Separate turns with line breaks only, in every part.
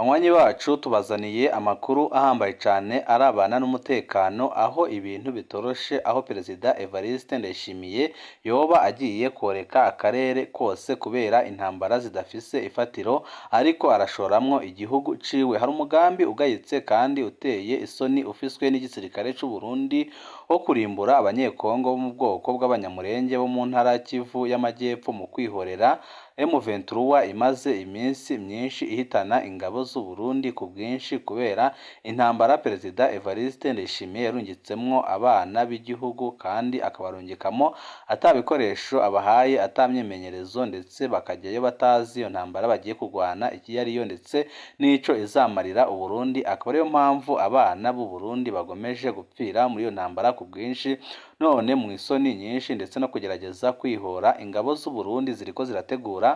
Banywanyi bacu, tubazaniye amakuru ahambaye cane arabana n'umutekano, aho ibintu bitoroshe, aho Perezida Evariste Ndayishimiye yoba agiye koreka akarere kose kubera intambara zidafise ifatiro ariko arashoramwo igihugu ciwe. Hari umugambi ugayitse kandi uteye isoni ufiswe n'igisirikare c'u Burundi wo kurimbura Abanyekongo bo mu bwoko bw'Abanyamulenge bo mu ntara Kivu y'Amajyepfo mu kwihorera M23 imaze iminsi myinshi ihitana ingabo z'u Burundi ku bwinshi kubera intambara Perezida Evariste Ndayishimiye yarungitsemwo abana b'igihugu, kandi akabarungikamo ata bikoresho abahaye, ata myimenyerezo, ndetse bakajyayo batazi iyo ntambara bagiye kurwana iyo ariyo ndetse n'ico izamarira u Burundi. Akaba ariyo mpamvu abana b'u Burundi bagomeje gupfira muri iyo ntambara ku bwinshi. None mu isoni nyinshi ndetse no kugerageza kwihora, ingabo z'u Burundi ziriko zirategura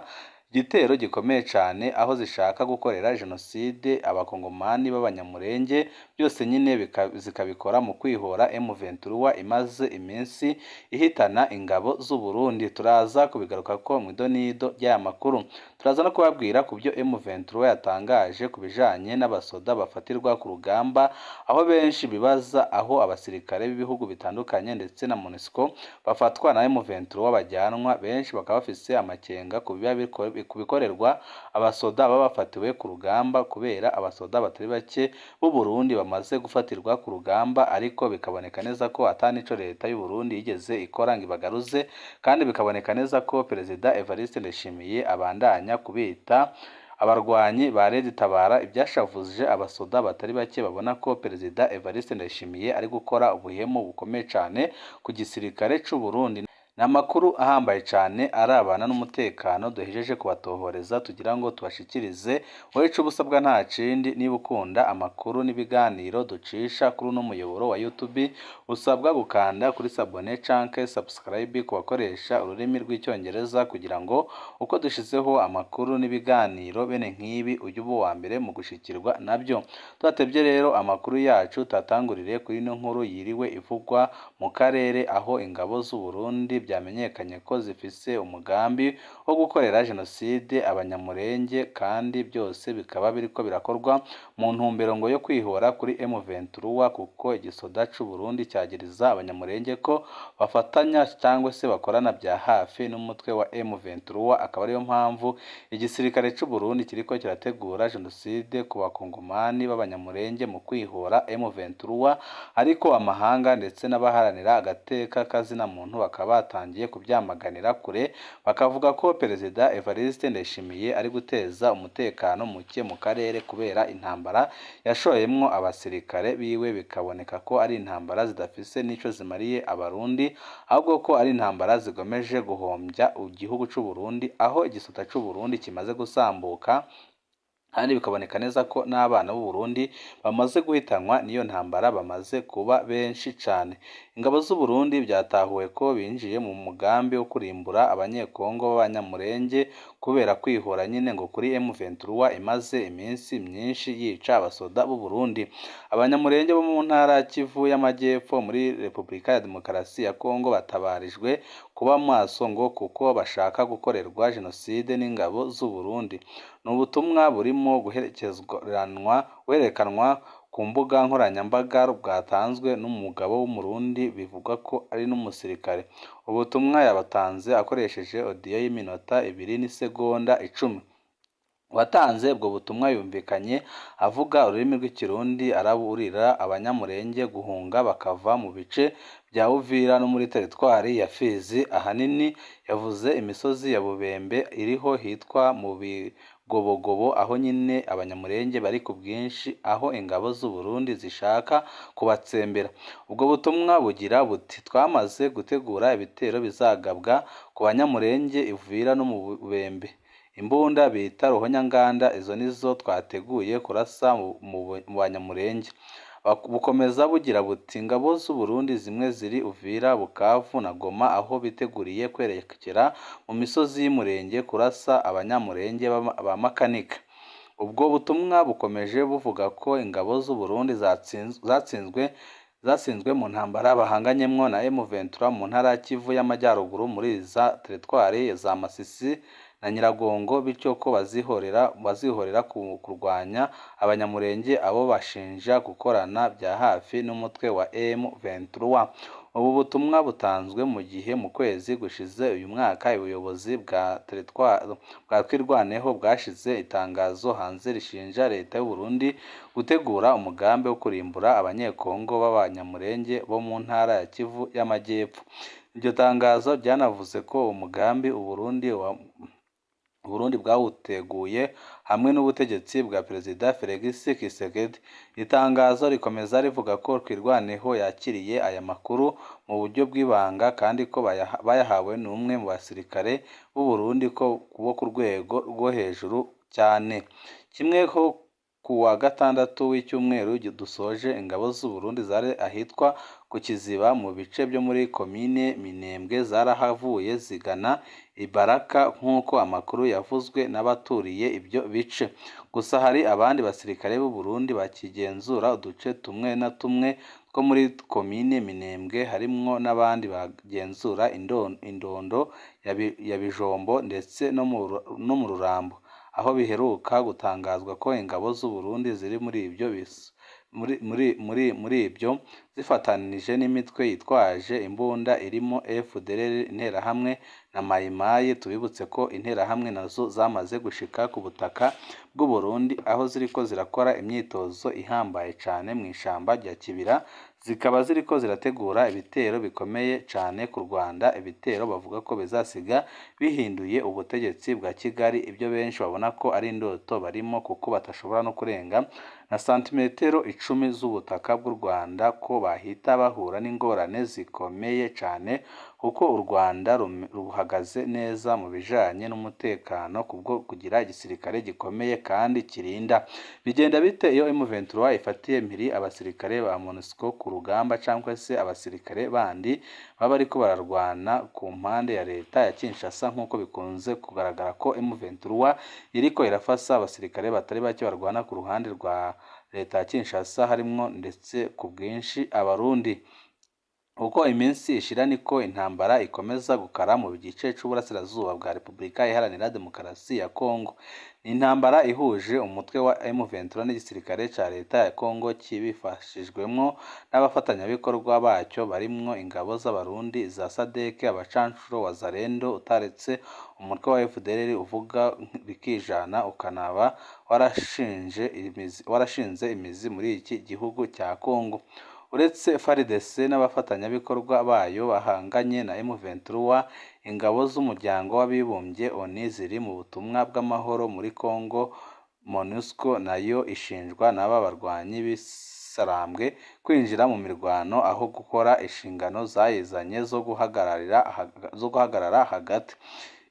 igitero gikomeye cane, aho zishaka gukorera jenoside Abakongomani b'Abanyamulenge, byose nyine zikabikora mu kwihora M23 imaze iminsi ihitana ingabo z'u Burundi. Turaza kubigarukako mw'idonido ry'aya makuru. Turaza no kubabwira ku byo M23 yatangaje ku bijanye n'abasoda bafatirwa ku rugamba, aho benshi bibaza aho abasirikare b'ibihugu bitandukanye ndetse na MONUSCO bafatwa na M23 bajyanwa. Benshi bakaba bafise amakenga ku biba ku bikorerwa abasoda baba bafatiwe ku rugamba, kubera abasoda batari bake b'u Burundi bamaze gufatirwa ku rugamba, ariko bikaboneka neza ko ata nico leta y'u Burundi yigeze ikora ngo ibagaruze, kandi bikaboneka neza ko Perezida Evariste Ndayishimiye abandanya kubita abarwanyi ba Red Tabara, ibyashavuje abasoda batari bake babona ko Perezida Evariste Ndayishimiye ari gukora ubuhemu bukomeye cane ku gisirikare c'u Burundi. Ni amakuru ahambaye cane arabana n'umutekano duhejeje kubatohoreza tugira ngo tubashikirize. Wowe ico ubusabwa nta kindi, niba ukunda amakuru n'ibiganiro ducisha kuri uno muyoboro wa YouTube, usabwa gukanda kuri s'abonner canke subscribe ku bakoresha ururimi rw'Icyongereza, kugira ngo uko dushizeho amakuru n'ibiganiro bene nk'ibi ujye uba uwa mbere mu gushikirwa nabyo. Tudatevye rero, amakuru yacu tatangurire kuri ino nkuru yiriwe ivugwa mu karere, aho ingabo z'u Burundi byamenyekanye ko zifise umugambi wo gukorera jenoside Abanyamulenge, kandi byose bikaba biriko birakorwa mu ntumbero ngo yo kwihora kuri M23, kuko igisoda c'u Burundi cyagiriza Abanyamulenge ko bafatanya cyangwa se bakorana bya hafi n'umutwe wa M23. Akaba ariyo mpamvu igisirikare c'u Burundi kiriko kirategura jenoside ku Bakongomani b'Abanyamulenge mu kwihora M23, ariko amahanga ndetse n'abaharanira agateka kazina muntu bakaba batangiye kubyamaganira kure, bakavuga ko Perezida Evariste Ndayishimiye ari guteza umutekano muke mu karere kubera intambara yashoyemwo abasirikare biwe, bikaboneka ko ari intambara zidafise n'ico zimariye Abarundi, ahubwo ko ari intambara zigomeje guhombya igihugu c'u Burundi, aho igisata c'u Burundi kimaze gusambuka, kandi bikaboneka neza ko n'abana b'u Burundi bamaze guhitanwa n'iyo ntambara bamaze kuba benshi cane. Ingabo z'u Burundi byatahuwe ko binjiye mu mugambi wo kurimbura Abanyekongo b'Abanyamulenge kubera kwihora nyine ngo kuri M23 imaze iminsi myinshi yica abasoda b'u Burundi. Abanyamulenge bo mu ntara Kivu y'Amajyepfo muri Repubulika ya Demokarasi ya Kongo batabarijwe kuba maso ngo kuko bashaka gukorerwa jenoside n'ingabo z'u Burundi. Ni ubutumwa burimo guhererekanwa ku mbuga nkoranyambaga bwatanzwe n'umugabo w'Umurundi bivugwa ko ari n'umusirikare. Ubutumwa yabatanze akoresheje audio y'iminota 2 n'isegonda 10. Uwatanze ubwo butumwa yumvikanye avuga ururimi rw'Ikirundi, araburira Abanyamulenge guhunga bakava mu bice bya Uvira no muri teritwari ya Fizi. Ahanini yavuze imisozi ya Bubembe iriho hitwa mu Bigobogobo, aho nyine Abanyamulenge bari ku bwinshi, aho ingabo z'u Burundi zishaka kubatsembera. Ubwo butumwa bugira buti: "Twamaze gutegura ibitero bizagabwa ku Banyamulenge Uvira no mu Bubembe. Imbunda bita ruhonyanganda, izo nizo twateguye kurasa mu Banyamulenge." Bukomeza bugira buti: "Ingabo z'u Burundi zimwe ziri Uvira, Bukavu na Goma, aho biteguriye kwerekera mu misozi y'Imulenge kurasa Abanyamulenge ba makanika." Ubwo butumwa bukomeje buvuga ko ingabo z'u Burundi zatsinzwe mu ntambara bahanganyemwo na M23 mu ntara ya Kivu y'Amajyaruguru, muri za teritwari za Masisi. na Nyiragongo, bityo ko bazihorera kurwanya Abanyamulenge, abo bashinja gukorana bya hafi n'umutwe wa M23. Ubu butumwa butanzwe mu gihe mu kwezi gushize uyu mwaka ubuyobozi bwa Twirwaneho bwashize itangazo hanze rishinja leta y'u Burundi gutegura umugambi wo kurimbura Abanyekongo b'Abanyamulenge bo mu ntara ya Kivu y'Amajyepfo. Iryo tangazo ryanavuze ko uwo mugambi u Burundi bwawuteguye hamwe n'ubutegetsi bwa Perezida Felix Tshisekedi. Itangazo rikomeza rivuga ko Twirwaneho yakiriye aya makuru mu buryo bw'ibanga kandi ko bayahawe n'umwe mu basirikare b'u Burundi bo ku rwego rwo hejuru cyane. Kimwe ho ku wa gatandatu w'icyumweru dusoje, ingabo z'u Burundi zari ahitwa ku Kiziba mu bice byo muri komine Minembwe zarahavuye zigana i Baraka nk'uko amakuru yavuzwe n'abaturiye ibyo bice. Gusa hari abandi basirikare b'u Burundi bakigenzura uduce tumwe na tumwe two muri komine Minembwe, harimwo n'abandi bagenzura Indondo ya Bijombo ndetse no mu Rurambo, aho biheruka gutangazwa ko ingabo z'u Burundi ziri muri ibyo zifatanije n'imitwe yitwaje imbunda irimo FDLR, Interahamwe na Mayimayi. Tubibutse ko Interahamwe nazo zamaze gushika ku butaka bw'u Burundi, aho ziriko zirakora imyitozo ihambaye cane mu ishamba rya Kibira, zikaba ziriko zirategura ibitero bikomeye cane ku Rwanda, ibitero bavuga ko bizasiga bihinduye ubutegetsi bwa Kigali, ibyo benshi babona ko ari indoto barimo kuko batashobora no kurenga na santimetero 10 z'ubutaka bw'u Rwanda, ko bahita bahura n'ingorane zikomeye cane kuko u Rwanda ruhagaze neza mu bijanye n'umutekano kubwo kugira igisirikare gikomeye kandi kirinda. Bigenda bite iyo M23 ifatiye mpiri abasirikare ba MONUSCO ku rugamba cyangwa se abasirikare bandi baba bariko bararwana ku mpande ya leta ya Kinshasa, nk'uko bikunze kugaragara ko M23 iriko irafasa abasirikare batari bake barwana ku ruhande rwa leta ya Kinshasa, harimwo ndetse ku bwinshi Abarundi. Uko iminsi ishira niko intambara ikomeza gukara mu gice c'uburasirazuba bwa Repubulika Iharanira Demokarasi ya Kongo. Ni intambara ihuje umutwe wa M23 n'igisirikare ca leta ya Kongo kibifashijwemwo n'abafatanyabikorwa bacyo barimwo ingabo z'Abarundi, iza SADC, abacancuro, Wazalendo, utaretse umutwe wa FDLR uvuga rikijana ukanaba warashinze imizi muri iki gihugu cya Kongo. Uretse FARDC n'abafatanyabikorwa bayo bahanganye na M23, ingabo z'umuryango w'abibumbye ONU ziri mu butumwa bw'amahoro muri Kongo, MONUSCO, nayo ishinjwa n'aba barwanyi b'isarambwe kwinjira mu mirwano aho gukora inshingano zayizanye zo guhagarara hagati.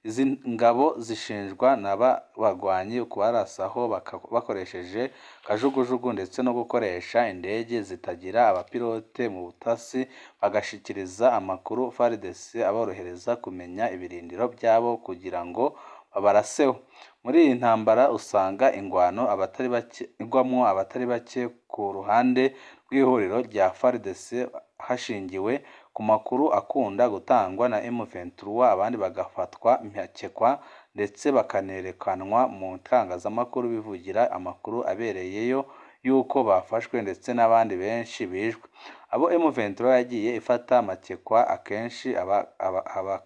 Izi ngabo zishinjwa n'aba barwanyi kubarasaho bakoresheje kajugujugu ndetse no gukoresha indege zitagira abapilote mu butasi, bagashikiriza amakuru FARDC aborohereza kumenya ibirindiro byabo kugira ngo babaraseho. Muri iyi ntambara usanga ingwano igwamwo abatari bake ku ruhande rw'ihuriro rya FARDC hashingiwe ku makuru akunda gutangwa na M23, abandi bagafatwa mpakekwa ndetse bakanerekanwa mu itangazamakuru bivugira amakuru abereyeyo y'uko bafashwe ndetse n'abandi benshi bishwe. Abo M23 yagiye ifata makekwa akenshi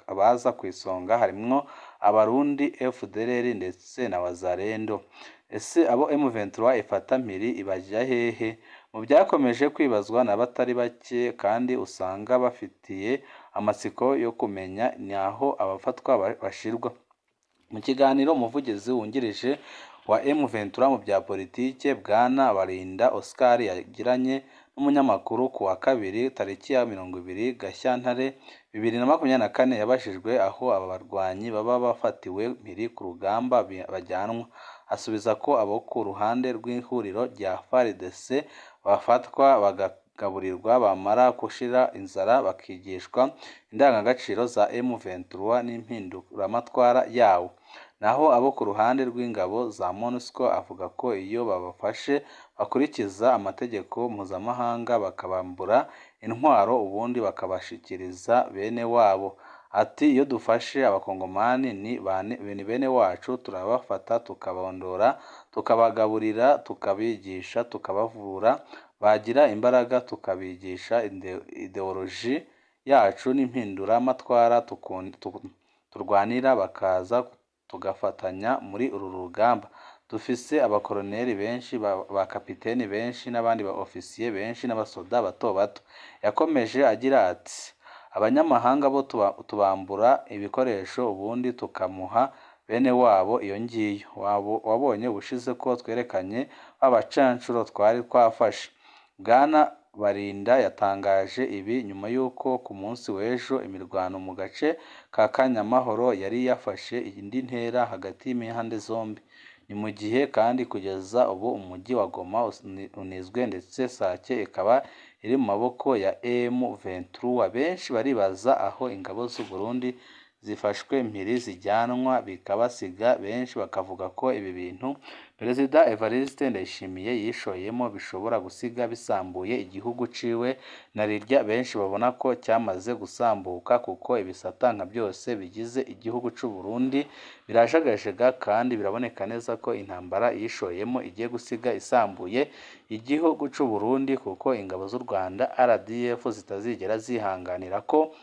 abaza ku isonga harimwo Abarundi, FDLR ndetse na Wazalendo. Ese abo M23 ifata mpiri ibajya hehe? Mu byakomeje kwibazwa n'abatari bake kandi usanga bafitiye amatsiko yo kumenya ni aho abafatwa bashirwa. Mu kiganiro umuvugizi wungirije wa M23 mu bya politike Bwana Barinda Oscar yagiranye n'umunyamakuru ku wa kabiri tariki ya 20 Gashyantare 2024, yabajijwe aho aba barwanyi baba bafatiwe mpiri ku rugamba bajyanwa, asubiza ko abo ku ruhande rw'ihuriro rya FARDC bafatwa bakagaburirwa, bamara gushira inzara bakigishwa indangagaciro za M23 n'impinduramatwara yawo. Naho abo ku ruhande rw'ingabo za MONUSCO avuga ko iyo babafashe bakurikiza amategeko mpuzamahanga bakabambura intwaro ubundi bakabashikiriza bene wabo. Ati iyo dufashe abakongomani ni bene wacu, turabafata tukabondora, tukabagaburira, tukabigisha, tukabavura, bagira imbaraga tukabigisha idéologie yacu n'impinduramatwara turwanira, bakaza tugafatanya muri uru rugamba. Dufise abakoroneri benshi, ba kapiteni benshi n'abandi ba ofisiye benshi n'abasoda bato bato. Yakomeje agira ati abanyamahanga bo tubambura ibikoresho ubundi tukamuha bene wabo iyo ngiyo. Wabonye ubushize ko twerekanye babacancuro twari twafashe. Bwana Barinda yatangaje ibi nyuma y'uko ku munsi w'ejo imirwano mu gace ka Kanyamahoro yari yafashe indi ntera hagati y'impande zombi. Ni mu gihe kandi kugeza ubu umujyi wa Goma unizwe ndetse Sake ikaba iri mu maboko ya M23. Benshi baribaza aho ingabo z'u Burundi zifashwe mpiri zijyanwa bikabasiga, benshi bakavuga ko ibi bintu Perezida Evariste Ndayishimiye yishoyemo bishobora gusiga bisambuye igihugu ciwe, na rirya benshi babona ko cyamaze gusambuka kuko ibisata nka byose bigize igihugu c'u Burundi birajagajega kandi biraboneka neza ko intambara yishoyemo igiye gusiga isambuye igihugu c'u Burundi, kuko ingabo z'u Rwanda RDF zitazigera zihanganira ko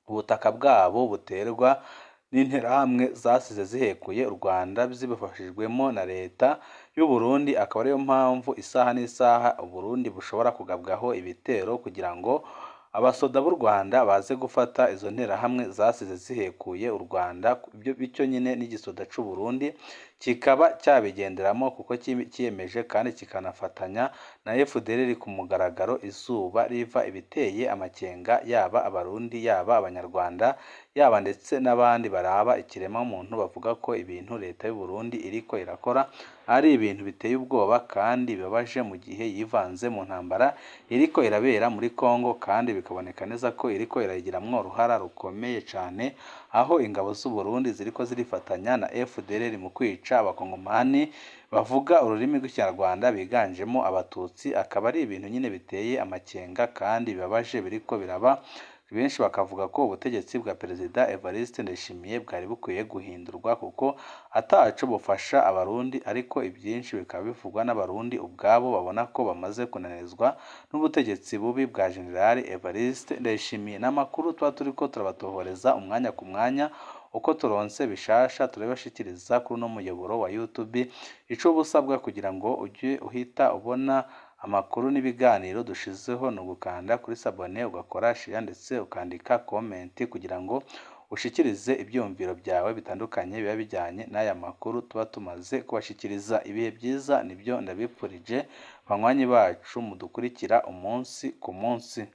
ubutaka bwabo buterwa n'interahamwe zasize zihekuye u Rwanda zibifashijwemo na leta y'u Burundi, akaba ariyo mpamvu isaha n'isaha u Burundi bushobora kugabwaho ibitero kugira ngo abasoda b'u Rwanda baze gufata izo nterahamwe zasize zihekuye u Rwanda, bityo nyine n'igisoda c'u Burundi kikaba cyabigenderamo kuko cyiyemeje kandi kikanafatanya na FDLR ku mugaragaro izuba riva, ibiteye amakenga yaba abarundi, yaba abanyarwanda, yaba ndetse n'abandi baraba ikiremwamuntu bavuga ko ibintu leta y'u Burundi iriko irakora ari ibintu biteye ubwoba kandi bibabaje mu gihe yivanze mu ntambara iriko irabera muri Congo, kandi bikaboneka neza ko iriko irayigiramwo uruhara rukomeye cane, aho ingabo z'u Burundi ziriko zirifatanya na FDLR mu kwica abakongomani bavuga ururimi rw'ikinyarwanda biganjemo abatutsi, akaba ari ibintu nyine biteye amakenga kandi bibabaje biriko biraba. Benshi bakavuga ko ubutegetsi bwa Perezida Evariste Ndayishimiye bwari bukwiye guhindurwa kuko ataco bufasha abarundi, ariko ibyinshi bikaba bivugwa n'abarundi ubwabo babona ko bamaze kunanizwa n'ubutegetsi bubi bwa General Evariste Ndayishimiye. N'amakuru tuba turiko turabatohoreza umwanya ku mwanya, uko turonse bishasha turabibashikiriza kuri uno muyoboro wa YouTube. Ico uba usabwa kugira ngo ujye uhita ubona amakuru n'ibiganiro dushizeho ni ugukanda kuri s'abonner, ugakora share ndetse ukandika comment kugira ngo ushikirize ibyumviro byawe bitandukanye biba bijyanye n'aya makuru tuba tumaze kubashikiriza. Ibihe byiza nibyo ndabipfurije banywanyi bacu mudukurikira umunsi ku munsi.